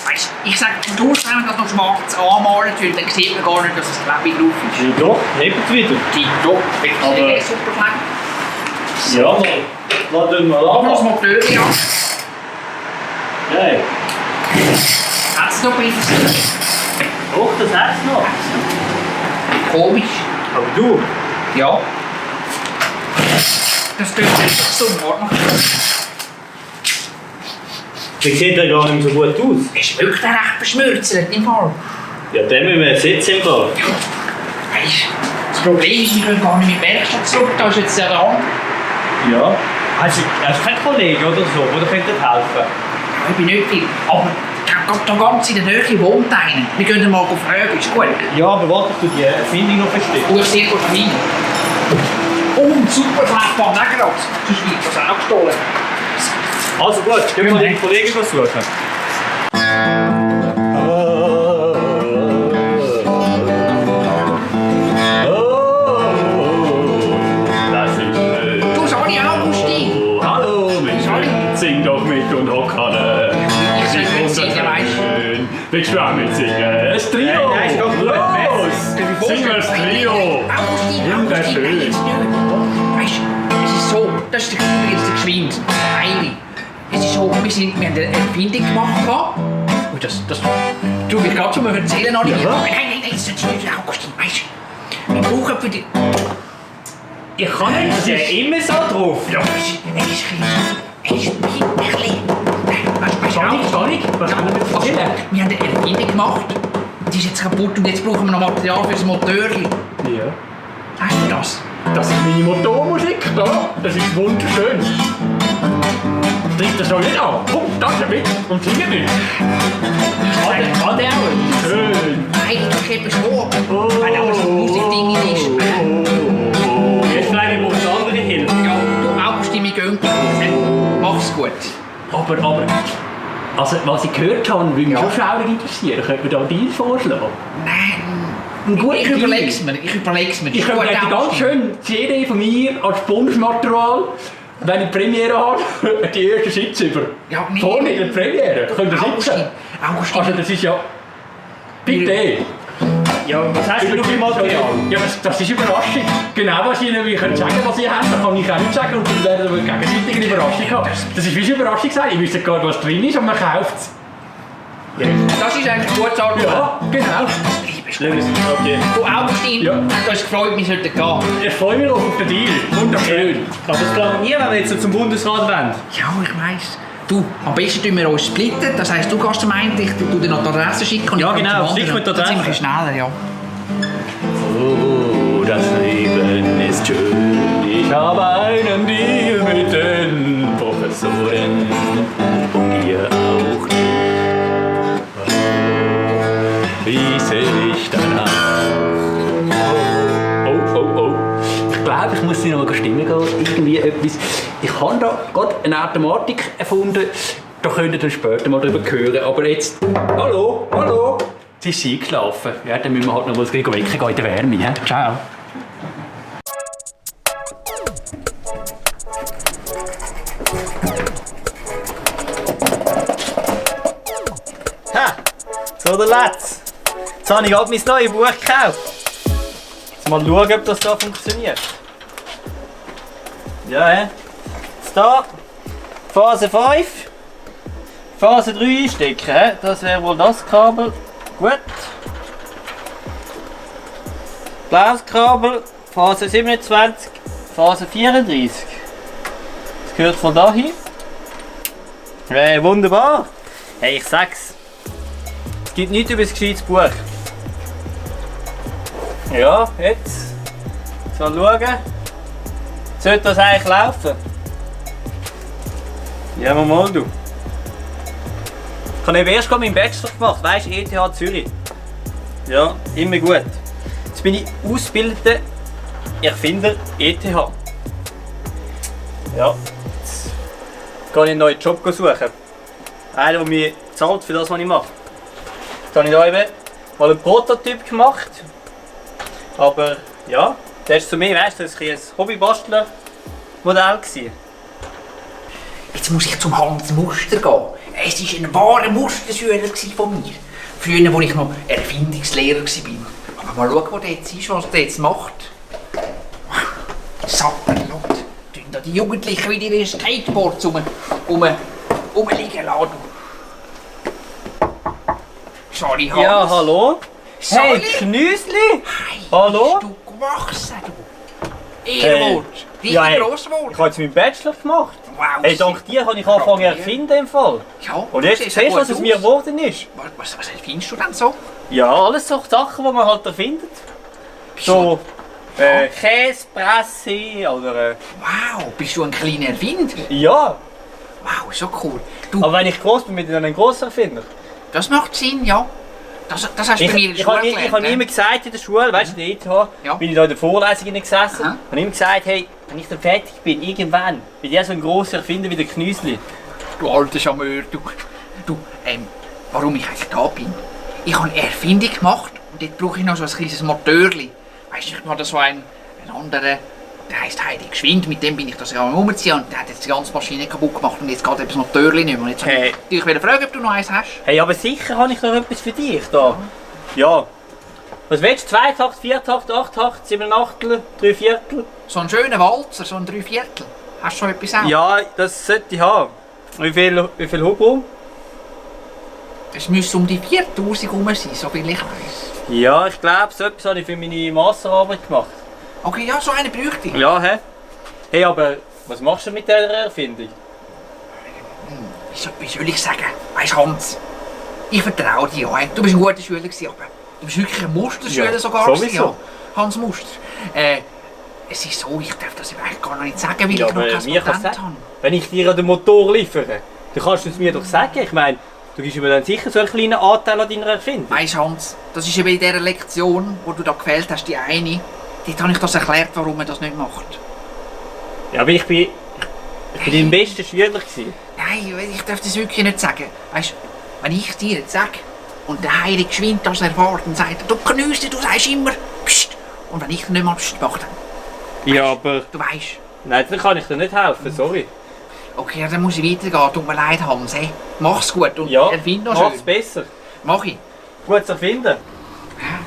Weißt du, ich sage, du musst, wenn man das noch schwarz anmalen tut, dann sieht man gar nicht, dass es Klebe drauf ist. Ja, doch, hebt wieder. Tipptopp. Aber- Super Klebe. Ja, was tun wir Lass an? mal die Öle an. Nein. Hat es noch ein bisschen? Doch, das hat's noch. Komisch. Aber du, Ja. Das tut nicht so in Ordnung. der sieht ja gar nicht so gut aus. Es wirkt ja recht beschmutzelt im Fall. Ja, den müssen wir ersetzen im Fall. Ja. Weisst du, das Problem ist, wir können gar nicht mit der Werkstatt zurück. Da ist jetzt der da. Ja. Also, er ist kein Kollege oder so, der könnte helfen. Ja, ich bin nicht viel. Aber da ganz in der Nähe wohnt einer. Wir können ihn mal fragen, ist gut. Ja, aber warte, du die Erfindung noch verstehst. Du hast sehr gut rein. Und super Flachband auch gerade. Sonst wird das auch gestohlen. Also gut, gehen wir mal den Kollegen suchen. Das ist schön. Du, sorry, Augustin. Oh, hallo, Mensch. Sing doch mit und hock an. Ich soll nicht singen, weißt du. Schön. Willst du auch mitsingen? Ein Trio! Nein, ist doch gut. Los! Sing wir das Trio! Wunderschön. Weißt du, es ist so, das ist der Geschwind, der Heili. Es ist so, wir haben eine Erfindung gemacht. Und das tue ich gerade so erzählen. Nein, das ist nicht Augustin, weißt du. Wir brauchen für die... Ich kann nicht, der ist immer so drauf. Ja, er ist pinterlich. Sorry, was kann ich erzählen? Wir haben eine Erfindung gemacht. Die ist jetzt kaputt und jetzt brauchen wir noch Material für das Motörli. Ja. Hast du das? Das ist meine Motormusik da. Das ist wunderschön. Trifft das noch nicht an. Komm, das damit und singe mit. Kann der auch? Schön. Eigentlich eben schon. Wenn aber so Musikding ist. Jetzt vielleicht braucht es andere Hilfe. Ja, du August, die mich gönnt. Mach's gut. Aber, also, was ich gehört habe, würde mich schon schaurig interessieren. Könnte man da Deal vorschlagen? Nein. Gut, Ich überleg's mir. Ich könnte ganz schön die CD von mir als Bonusmaterial, wenn ich die Premiere habe, die ersten Sitze über. Ja, nee. Vorne in der Premiere. Könnt ihr sitzen? Augustin. Also, das ist ja. Bitte! Ja, was hast du noch für Material? Ja, das ist Überraschung. Genau, was ich Ihnen sagen kann, was ich habe, kann ich auch nicht sagen. Und dann werden wir gegenseitig eine Überraschung haben. Das ist wie eine Überraschung sein. Ich wüsste gar nicht, was drin ist, aber man kauft es. Das ist eigentlich gut Argument. Ja, genau. Okay. Du Augustin, Ja. du hast gefreut, wir sollten gehen. Ich freue mich auf den Deal. Wunderschön. Aber es klappt nie, wenn wir jetzt so zum Bundesrat wollen. Ja, ich weiss. Du, am besten tun wir uns splitten. Das heisst, du gehst zum einen, ich tu dir noch die Adresse schicken. Und Ja, ich gehe genau, zum schick anderen. mir die Dann sind wir Adresse. schneller, ja. Oh, das Leben ist schön. Ich habe einen Deal mit den Professoren. Und ihr auch. Wie sehe ich danach? Oh. Ich glaube, ich muss sie noch mal stimmen gehen. Irgendwie etwas. Ich habe da gerade eine Automatik erfunden. Da könnt ihr dann später mal drüber hören. Aber jetzt. Hallo? Jetzt ist sie eingeschlafen. Ja, dann müssen wir halt noch mal weggehen in der Wärme. He? Ciao. Ha! So der Letz. Jetzt habe ich gerade mein neues Buch gekauft. Jetzt mal schauen, ob das da funktioniert. Ja, Jetzt da. Phase 5. Phase 3 einstecken. Das wäre wohl das Kabel. Gut. Blaues Kabel. Phase 27. Phase 34. Das gehört von da hin. Hey, wunderbar. Hey, ich sag's. Es gibt nichts über das gescheites Buch. Ja, jetzt. Mal schauen. Sollte das eigentlich laufen? Ja, mal du. Ich habe eben erst meinen Bachelor gemacht, weißt du, ETH Zürich. Ja, immer gut. Jetzt bin ich ausgebildeter Erfinder ETH. Ja, jetzt gehe ich einen neuen Job suchen. Einer, der mir zahlt für das, was ich mache. Jetzt habe ich hier eben mal einen Prototyp gemacht. Aber ja, das ist zu mir, weißt du, das war ein Hobbybastler-Modell. Jetzt muss ich zum Hans Muster gehen. Es war ein wahrer Musterschüler von mir. Früher, als ich noch Erfindungslehrer war. Aber mal schauen, wo der jetzt ist, was der jetzt macht. Sapperlot. Tun da die Jugendlichen wieder ihre Skateboards rumliegen lassen. Sorry, Hans. Ja, hallo? Hey, Sali? Knüsli? Hey, Hallo? bist du gewachsen, du? Ehrenwort. Richtig Ja, hey, gross geworden. ich habe jetzt meinen Bachelor gemacht. Wow, Hey, dank dir habe ich angefangen zu erfinden im Fall. Ja, Und jetzt siehst siehst du, gut was aus mir aus. geworden ist. Was erfindest du denn so? Ja, alles so Sachen, die man halt erfindet. So, Käsepresse oder... Wow, bist du ein kleiner Erfinder? Ja, Wow, so cool. Du, aber wenn ich groß bin, bin ich dann ein grosser Erfinder. das macht Sinn, ja. Das hast du bei mir in der Ich Schule habe gelernt. immer gesagt in der Schule, weißt du, in der ETH, Ja. bin ich da in der Vorlesung gesessen Aha. und immer gesagt, hey, wenn ich dann fertig bin, irgendwann, bin ich so ein grosser Erfinder wie der Knüsli. Du alter Charmeur, du, warum ich eigentlich da bin? Ich habe eine Erfindung gemacht und dort brauche ich noch so ein kleines Motörli. Weißt du, ich habe da so einen anderen, der heisst Heidi Geschwind, mit dem bin ich das ja umziehen und der hat jetzt die ganze Maschine kaputt gemacht und jetzt geht eben das Motörli nicht mehr. Und jetzt Hey. ich wollte fragen, ob du noch eins hast. Hey, aber sicher habe ich noch etwas für dich da. Ja. Was willst du? 2 Takt, 4 Takt, 8 Takt, 7 Achtel, 3 Viertel? So einen schönen Walzer, so ein 3/4. Hast du schon etwas auch? Ja, das sollte ich haben. Wie viel Hubraum? Es müsste um die 4000 rum sein, so viel ich weiss. Ja, ich glaube, so etwas habe ich für meine Masterarbeit gemacht. Okay, ja, so einen bräuchte ich. Ja, hä? Hey, aber was machst du mit dieser Erfindung? Wie soll ich sagen? Weißt du, Hans, ich vertraue dir. Ja. Du bist ein guter Schüler gewesen, aber du bist wirklich ein Musterschüler Ja, sogar. sowieso. Gewesen, ja. Hans Muster. Es ist so, ich darf das eigentlich gar nicht sagen, weil Ja, ich noch aber kein mir kannst Patent du habe. sagen, wenn ich dir den Motor liefere, dann kannst du es mir doch sagen. Ich meine, du gibst mir dann sicher so einen kleinen Anteil an deiner Erfindung. Weißt du, Hans, das ist eben in dieser Lektion, die du da gewählt hast, die eine, dort habe ich das erklärt, warum man das nicht macht. Ja, aber ich bin dein bester Schüler gewesen. Nein, ich darf das wirklich nicht sagen. Weißt du, wenn ich dir jetzt sage und der Heilige geschwind das erfährt und sagt, du Knüste, du sagst immer Psst. Und wenn ich dann nicht mal Psst mache, dann Ja, aber... du weißt. Nein, dann kann ich dir nicht helfen, sorry. Okay, ja, dann muss ich weitergehen. Tut mir leid, Hans. Hey, mach's gut und Ja, erfind noch mach's schön. besser. Mach ich. Gut zu erfinden.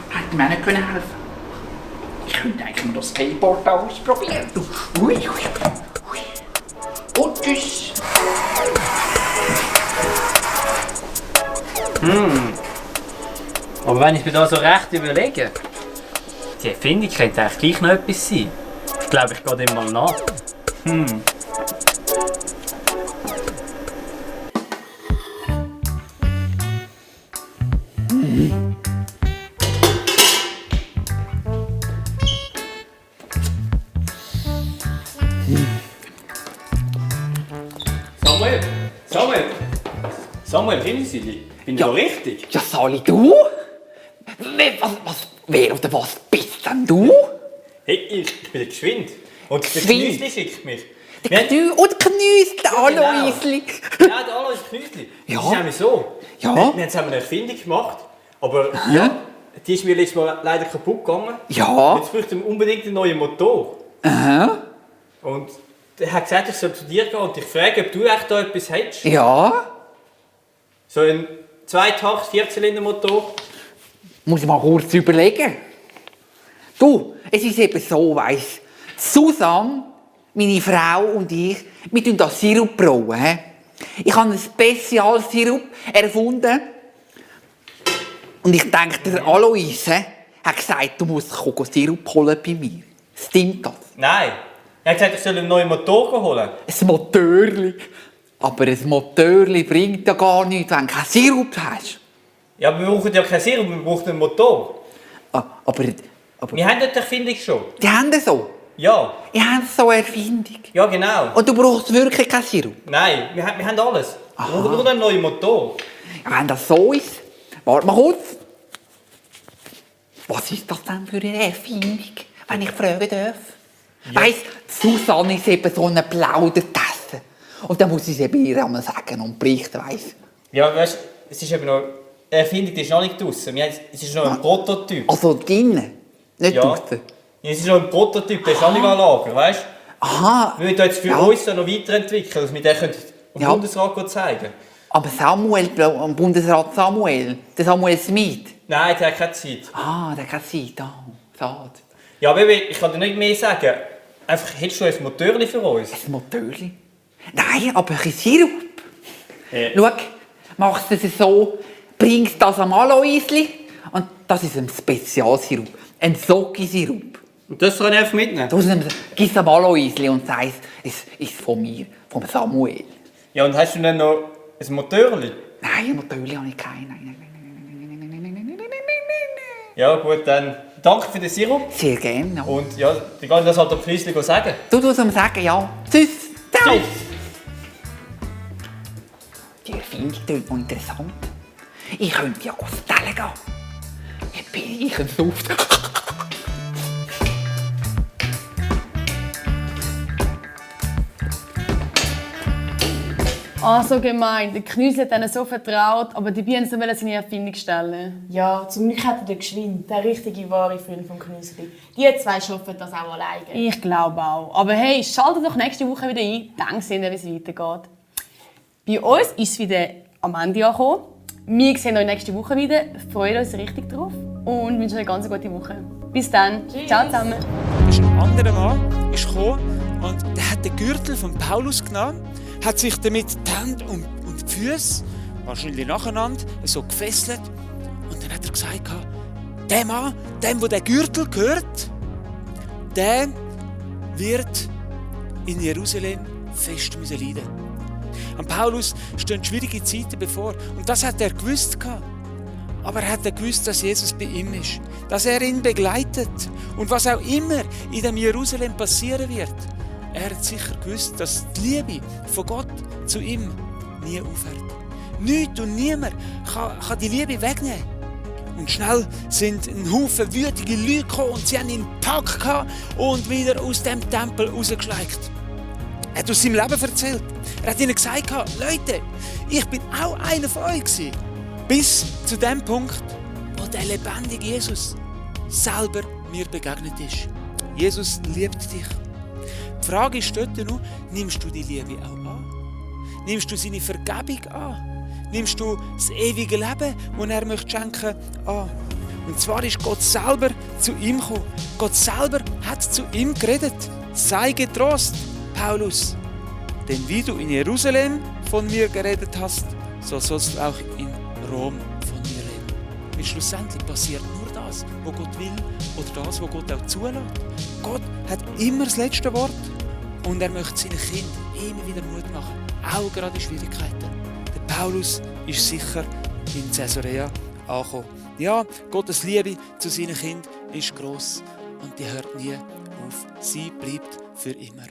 Hätte mir nicht helfen können. Ich könnte eigentlich mal das Skateboard ausprobieren. Ui, ui, ui. Und tschüss. Aber wenn ich mir da so recht überlege, die Erfindung könnte eigentlich gleich noch etwas sein. Ich glaube, ich gehe dem mal nach. Samuel, kennen Sie die? Bin ich da richtig? Ja, Sali, du? Wer oder was bist denn du? Hey, ich bin geschwind. Und der Geschwind? Knüsli schickt mich. Der Knü und Knüsli, genau. Aloisli. Ja, der Alois Knüsli. Ja. Das ist nämlich so. Ja. Wir haben zusammen eine Erfindung gemacht, aber ja, die ist mir letztes Mal leider kaputt gegangen. Ja. Jetzt bräuchte ich unbedingt einen neuen Motor. Aha. Und er hat gesagt, ich soll zu dir gehen und dich fragen, ob du echt da etwas hättest. Ja. So ein Zweitakt, 4-Zylinder-Motor. Muss ich mal kurz überlegen. Du, es ist eben so, weisst Susanne, meine Frau und ich, wir tun das Sirup brauen. He? Ich habe einen Spezialsirup erfunden. Und ich denke, der Alois hat gesagt, du musst Sirup holen bei mir. Stimmt das? Nein. Er hat gesagt, ich soll einen neuen Motor holen. Ein Motörli. Aber ein Motörli bringt ja gar nichts, wenn du keinen Sirup hast. Ja, aber wir brauchen ja keinen Sirup, wir brauchen einen Motor. Ah, aber Wir haben dort die Erfindung schon. die haben das so. Ja. Die haben so eine Erfindung. Ja, genau. Und du brauchst wirklich keinen Sirup. Nein, wir haben alles. Wir brauchen nur einen neuen Motor. Ja, wenn das so ist, warte mal kurz. Was ist das denn für eine Erfindung, wenn ich fragen darf? Ja. Weißt, Susanne ist eben so eine Plaudertasse. Und dann muss ich es eben ihr einmal sagen und berichten, weißt. Ja, weißt du, es ist eben noch... Die Erfindung die ist noch nicht draussen. Es ist noch ein Prototyp. Also drinnen, nicht Ja. draussen. Es ist noch ein Prototyp, der ist noch nicht am Lager, weißt du? Aha. Wir wollen jetzt für uns noch weiterentwickeln, dass wir den dem Ja. Bundesrat zeigen können. Aber Samuel, Bundesrat Samuel, der Samuel Smith. Nein, der hat keine Zeit. Ah, der kann sein, da. Schade. Ja, aber ich kann dir nicht mehr sagen. Einfach, hättest du ein Motörli für uns? Ein Motörli? Nein, aber ein Sirup. Schau, machst du es so, bringst das am Aloisli und das ist ein Spezialsirup. Ein Soki-Sirup. Und das kann ich einfach mitnehmen? Du gibst es am Aloisli und sagst, es ist von mir, vom Samuel. Ja, und hast du dann noch ein Motörli? Nein, ein Motörli habe ich keinen. Nein. Ja, gut, dann danke für den Sirup. Sehr gerne. Und ja, die gehen das halt am Knüsli sagen. Du musst ihm sagen, ja. Tschüss. Ciao. Tschüss. Die Erfindung klingt noch interessant. Ich könnte ja stellen gehen. Jetzt bin ich ein Suft. Ah, so gemein. Der Knüsli hat ihnen so vertraut, aber die Bienen wollen seine Erfindung stellen. Ja, zum Glück hat der Geschwind, der richtige wahre Freund vom Knüsli. Die zwei schaffen das auch alleine. Ich glaube auch. Aber hey, schaltet doch nächste Woche wieder ein. Dann sehen wir, wie es weitergeht. Bei uns ist es wieder am Ende angekommen. Wir sehen euch nächste Woche wieder. Freuen uns richtig drauf und wünschen euch eine ganz gute Woche. Bis dann. Tschüss. Ciao zusammen. Da ist ein anderer Mann ist gekommen und der hat den Gürtel von Paulus genommen, hat sich damit die Hände und die Füße, wahrscheinlich nacheinander, so gefesselt. Und dann hat er gesagt, dem Mann, dem, wo der Gürtel gehört, der wird in Jerusalem fest leiden müssen. An Paulus stehen schwierige Zeiten bevor. Und das hat er gewusst. Aber er hat gewusst, dass Jesus bei ihm ist. Dass er ihn begleitet. Und was auch immer in dem Jerusalem passieren wird. Er hat sicher gewusst, dass die Liebe von Gott zu ihm nie aufhört. Nichts und niemand kann die Liebe wegnehmen. Und schnell sind ein Haufen wütige Leute gekommen und sie haben ihn gepackt und wieder aus dem Tempel rausgeschleicht. Er hat aus seinem Leben erzählt. Er hat ihnen gesagt, Leute, ich bin auch einer von euch gewesen. Bis zu dem Punkt, wo der lebendige Jesus selber mir begegnet ist. Jesus liebt dich. Die Frage ist dort nur, nimmst du die Liebe auch an? Nimmst du seine Vergebung an? Nimmst du das ewige Leben, das er möchte schenken, an? Und zwar ist Gott selber zu ihm gekommen. Gott selber hat zu ihm geredet. Sei getrost, Paulus. Denn wie du in Jerusalem von mir geredet hast, so sollst du auch in Rom von mir reden. Weil schlussendlich passiert nur das, was Gott will oder das, was Gott auch zulässt. Gott hat immer das letzte Wort und er möchte seinen Kindern immer wieder Mut machen, auch gerade in Schwierigkeiten. Der Paulus ist sicher in Caesarea angekommen. Ja, Gottes Liebe zu seinen Kindern ist gross und die hört nie auf. Sie bleibt für immer.